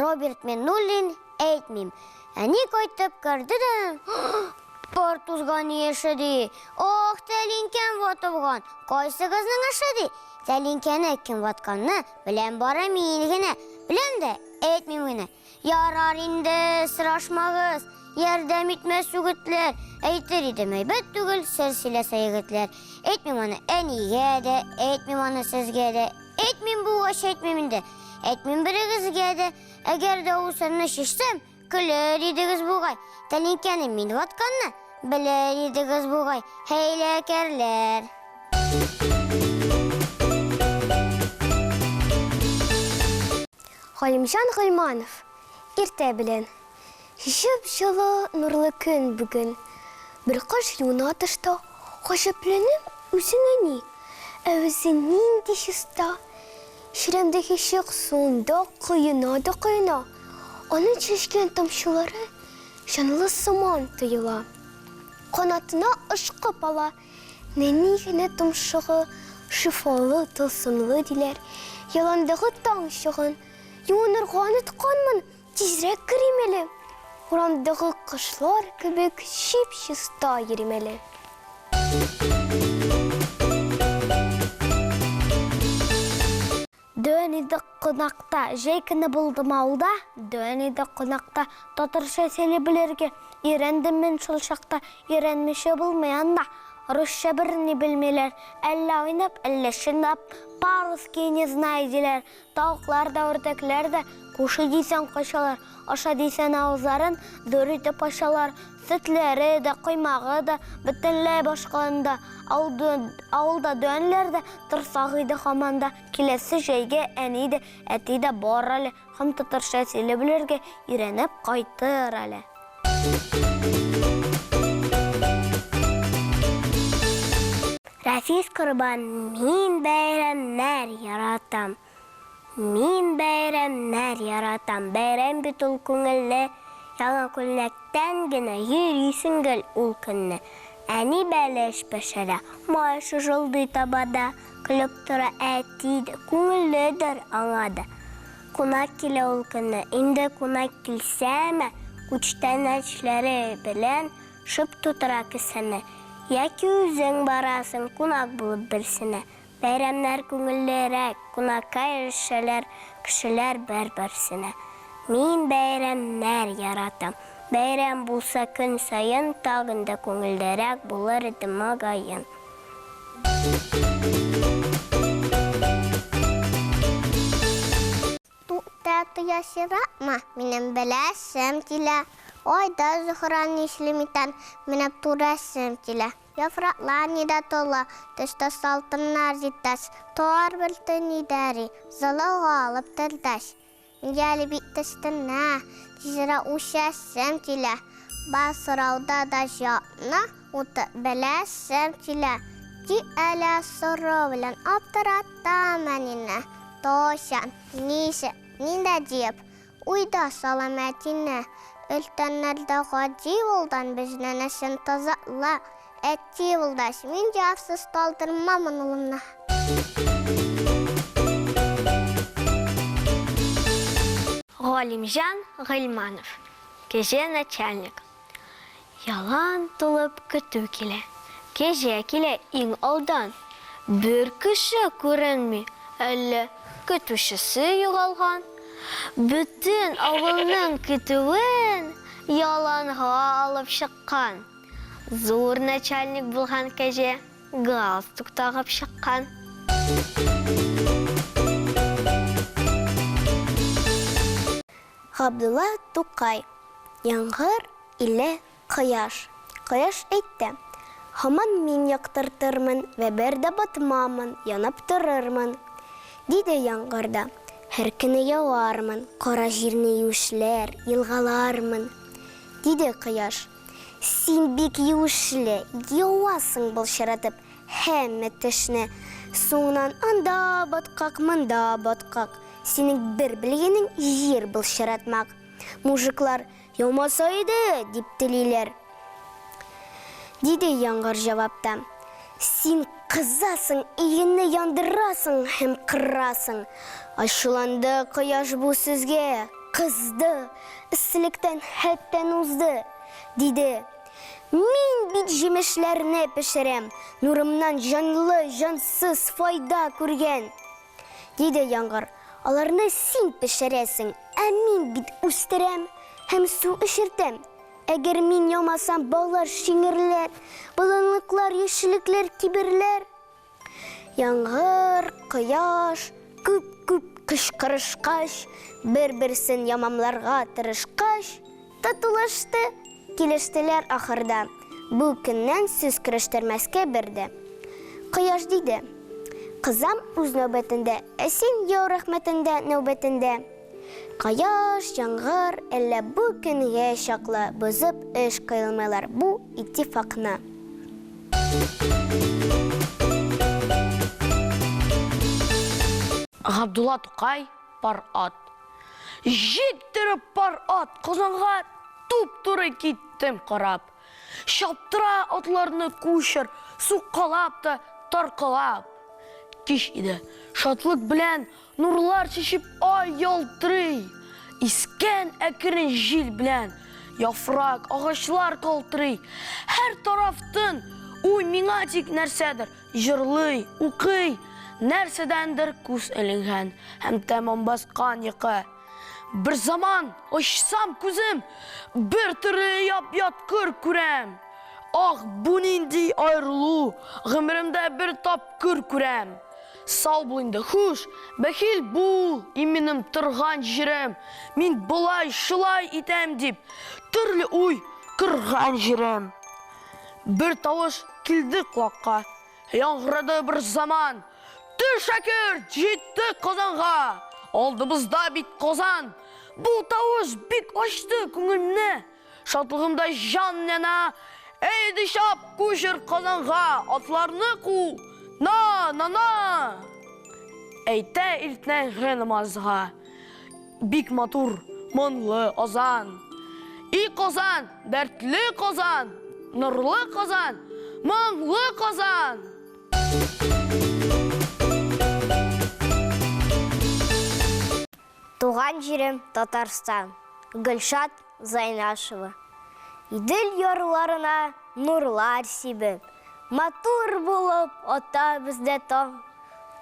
Роберт Миннуллин әйтмим. Әни кайтып керде дә, пар тузган яше ди. Ох, тәлинкәм ватылган. Кайсыгызның эше ди? Тәлинкәне кем ватканны беләм бары мин генә. Беләм дә, әйтмим генә. Ярар инде, сорашмагыз. Ярдәм итмәс үгетләр. Әйтер идем, әйбәт түгел, сер сөйләсә егетләр. Әйтмим аны әнигә дә, әйтмим аны сезгә дә. Әйтмим булгач, әйтмим инде. Әйтмим берегезгә дә. Әгәр дә ул серне чишсәм, көлер идегез бугай. Тәлинкәне мин ватканны белер идегез бугай. Хәйләкәрләр. Галимҗан Гыйльманов, Иртә белән. Җып-җылы, нурлы көн бүген. Бер кош юына тышта, Гаҗәпләнәм үзенә ни? Ә үзе нинди чиста! Чирәмдәге чык суында коена да коена. Аның чәчкән тамчылары җанлы сыман тоела. Канатына ышкып ала. Нәни генә томшыгы шифалы, тылсымлы, диләр. Яландагы таң чыгын. Юынырга онытканмын, тизрәк керим әле. Урамдагы кошлар кебек чип-чиста йөрим әле. Дөн идек кунакта, җәй көне булдым авылда, Дөн идек кунакта, татарча сөйли белергә өйрәндем мин шул чакта, өйрәнмичә булмый анда. Русча берни белмиләр, әллә уйнап, әллә чынлап, по-русски не знаю, диләр. Тавыклар да, үрдәкләр дә, кушай дисәң качалар, аша дисәң авызларын зур итеп ачалар. Сөтләре дә, коймагы да бөтенләй башка анда. Авылда дөнләр дә торсак иде һаман да. Киләсе җәйгә әни дә, әти дә бар әле һәм татарча сөйли белергә өйрәнеп кайтыр әле. Рафис Корбан, Мин бәйрәмнәр яратам. Мин бәйрәмнәр яратам. Бәйрәм бит ул күңелле. Яңа күлмәктән генә йөрисең гел ул көнне. Әни бәлеш пешерә, май шыжылдый табада. Көлеп тора әти дә, күңелледер аңа да. Кунак килә ул көнне. Инде кунак килсәме, күчтәнәчләре белән шып тутыра кесәне. Яки үзең барасың кунак булып берсенә. Бәйрәмнәр күңеллерәк, кунакка йөрешәләр кешеләр бер-берсенә. Мин бәйрәмнәр яратам. Бәйрәм булса көн саен, тагын да күңеллерәк булыр иде, мөгаен. Тукта, тоясыракмы, минем беләсем килә. Айда Зөһрә нишли микән, менеп күрәсем килә. Яфраклар нидә тола, төштә салкыннар җитәс, Тар бер төн идәри, зылык алып телдәш. Нигә әле бик төштенә, тизрәк үсәсем килә. Бар сорауда да җавапны утып беләсем килә. Тик әле сорау белән аптыратам әнине. Кайчан, ничек, нидә диеп, уйда салам әтине. Өлкәннәр дә гади булган безнең өчен кызыклы. Әти булгач, мин җавапсыз калдырмамын улымны. Галимҗан Гыйльманов, Кәҗә начальник. Ялан тулып көтү килә. Кәҗә килә иң алдан. Бер кеше күренми, әллә көтүчесе югалган. Бөтен авылның көтүен яланга алып чыккан. Зур начальник булган кәҗә галстук тагып чыккан. Габдулла Тукай. Яңгыр илә кояш. Кояш әйтте, Һаман мин яктыртырмын вә бер дә батмамын, янып торырмын. Диде яңгыр да, Һәр көне явармын, кара җирне юешләр, елгалармын. Диде кояш. Син бик юешле, явасың былчыратып һәммә төшне. Соңыннан анда баткак, монда баткак. Синең бер белгәнең җир былчыратмак. Мужиклар, яумаса иде, дип телиләр. Диде яңгыр җавапта. Син кызасың, игенне яндырасың һәм кырасың. Ачуланды кояш бу сүзгә, кызды, эсселектән хәттән узды. Диде, Мин бит җимешләрне пешерәм, нурымнан җанлы, җансыз файда күргән. Диде яңгыр, Аларны син пешерәсең, ә мин бит үстерәм һәм су эчертәм. Әгәр мин яумасам, баллар шиңерләр, болынлыклар, яшеллекләр киберләр. Яңгыр, кояш, күп-күп кычкырышкач, бер-берсен ямамларга тырышкач, татулашты, килештеләр ахырда, бу көннән сүз көрәштермәскә бер дә. Кояш диде, Кызам үз нәүбәтендә, ә син яу рәхмәтендә нәүбәтендә. Кояш, яңгыр, әллә бу көнгә чаклы бозып эш кыйлмыйлар бу иттифакны. Габдулла Тукай, Пар ат. Җиктереп пар ат Казанга туп-туры киттем карап. Чаптыра атларны кучер, суккалап та таркалап. Кич иде, шатлык белән Нурлар чәчеп ай ялтырый, Искән әкрен җил белән Яфрак, агачлар калтырый. Һәр тараф тын, уй миңа тик нәрсәдер Җырлый, укый, нәрсәдәндер күз эленгән Һәм тәмам баскан йокы. Берзаман ачсам күзем, Бер төрле яп-ят кыр күрәм. Ах, бу нинди аерылу, Гомеремдә бер тапкыр күрәм. Сау бул инде, хуш, бәхил бул, и минем торган җирем, мин болай, шулай итәм дип, төрле уй корган җирем. Бер тавыш килде колакка, яңгырады бер заман, Төш, шәкерт, җиттек Казанга, алдыбызда бит Казан. Бу тавыш бик ачты күңелне, Шатлыгымда җан яна, Әйдә чап, күчер Казанга, Атларны ку, на, на, на! Әйтә иртәнге намазга, Бик матур, моңлы азан. И Казан, дәртле Казан, Нурлы Казан, моңлы Казан! Туган җирем Татарстан. Гөлшат Зайнашева. Идел ярларына нурлар сибеп, Матур булып ата бездә таң.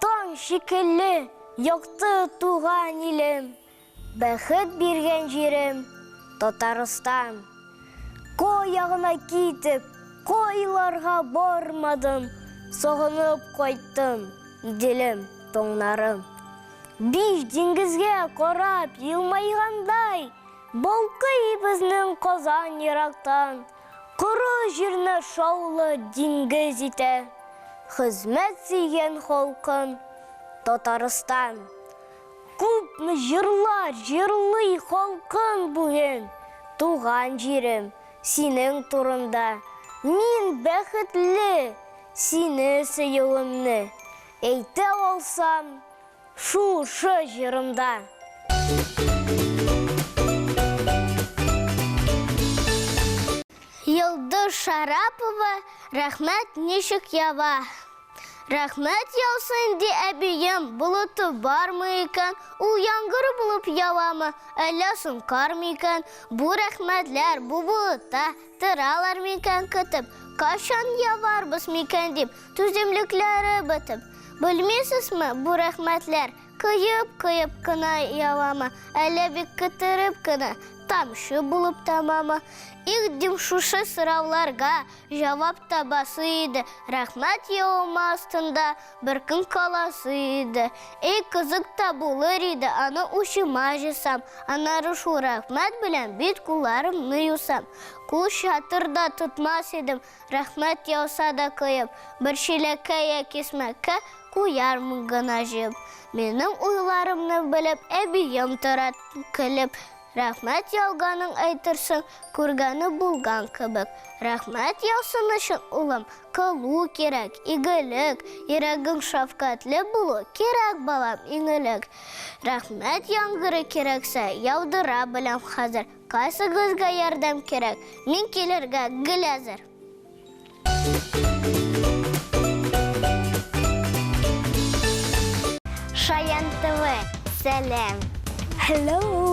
Таң шикелле якты туган илем, Бәхет биргән җирем, Татарстан. Кая гына китеп, кайларга бармадым, Сагынып кайттым, Иделем, таңнарым. Биш диңгезгә карап елмайгандай, Балкый безнең Казан ерактан. Коры җирне шаулы диңгез итә, Хезмәт сөйгән халкым, Татарстан. Күпме җырлар җырлый халкың бүген, Туган җирем, синең турында. Мин бәхетле, сине сөюемне Әйтә алсам, шушы җырымда. Йолдыз Шарапова, Рәхмәт ничек ява. Рәхмәт яусын, ди әбием, болыты бармы икән, ул яңгыр булып явамы, әллә соң кармы икән? Бу рәхмәтләр бу болытта торалар микән көтеп, кайчан яварбыз микән дип, Түземлекләре бетеп. Белмисезме, бу рәхмәтләр коеп-коеп кына явамы, әллә бик көттереп кенә тамчы булып тамамы? Их, дим, шушы сорауларга җавап табасы иде, рәхмәт явымы астында бер көн каласы иде. Эй, кызык та булыр иде, аны учыма җыйсам, аннары шул рәхмәт белән бит-кулларымны юсам. Кул чатыр да тотмас идем, Рәхмәт яуса да коеп, бер чиләккә йә кисмәккә куярмын гына җыеп. Минем уйларымны белеп, әбием тора көлеп. Рәхмәт яуганын әйтерсең, күргәне булган кебек. Рәхмәт яусын өчен, улым, кылу кирәк, игелек, йөрәгең шәфкатьле булу кирәк, балам, иң элек. Рәхмәт яңгыры кирәксә, яудыра беләм хәзер. Кайсыгызга ярдәм кирәк, мин килергә гел әзер. ТВ. Сәлам. Hello.